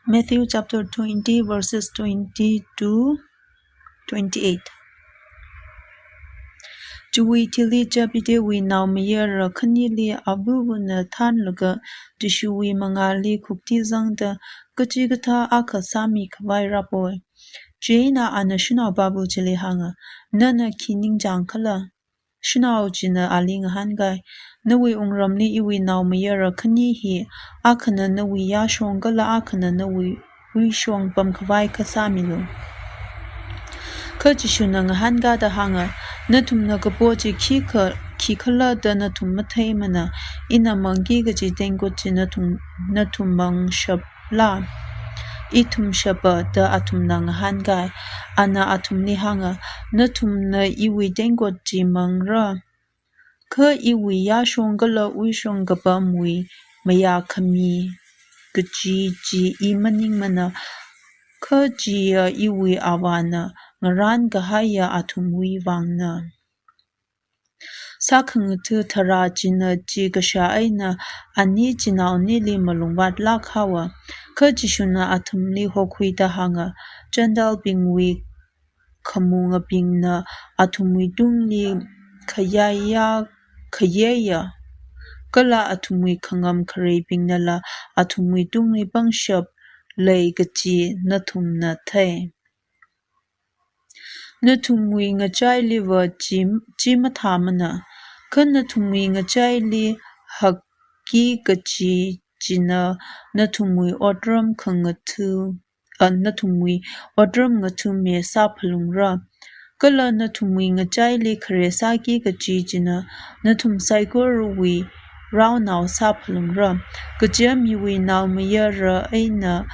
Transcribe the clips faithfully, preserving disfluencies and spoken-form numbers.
Matthew chapter twenty, verses twenty to twenty-eight. Chiwui thili Zebedee wui naomayara khanili avavana thanlaga Jishuwui mangāli khuktizangda, kachikathā akha sāmi khavai rāpoi. Chieina ana shanaopabu chili hānga, "Nana khi ningchāng khala?" Shanao china ali ngahānkai, "Nawui wungramli iwui naomayara khani hi, akhana nawui yāshong kala akhana nawui wuishong pam khavai kha sāmilu." Kha Jishuna ngahānkāda hānga, "Nathumna kapo chi khikha, khikhala da nathum matheimana, ina mangki kaji tengkot chi nathum, nathum mangshapla? Ithum shapa," da athumna ngahānkai. Ana athumli hānga, "Nathumna iwui tengkot chi mangra, kha iwui yāshong kala wuishong kapamwui mayākhami kaji chi i maningmana, kha chiya iwui Avāna ngarān kahaiya athumwui vangna." Sākhangatha tharā china chi kashā eina ani chinaonili malungvātlāk haowa. Kha Jishuna athumli hokhuida hānga, "Gentile bingwui khamungabingna athumwui tungli khayāya, khayāya, kala athumwui khangam khareibingnala athumwui tungli pangshap lei kaji nathumna thei. Nathumwui ngachailiva chi, chi mathāmana, kha nathumwui ngachaili hakki kaji china nathumwui otram khangatha, a, nathumwui otram ngathami sāphalungra. Kala nathumwui ngachaili khare sāki kaji china nathum saikorawui raonao sāphalungra. Kaja miwui naomayara eina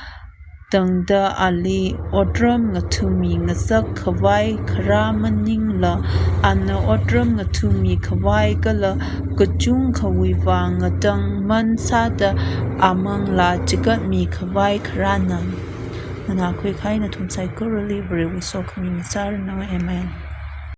tangda ali otram ngathami ngasak khavai kharā maningla, ana otram ngathami khavai kala kachungkhawui vang ngatangman sāda amanglā chigatmi khavai kharāna." Nganākhui kahai nathum saikorali Varewui sokhami ngasāranu. Amen.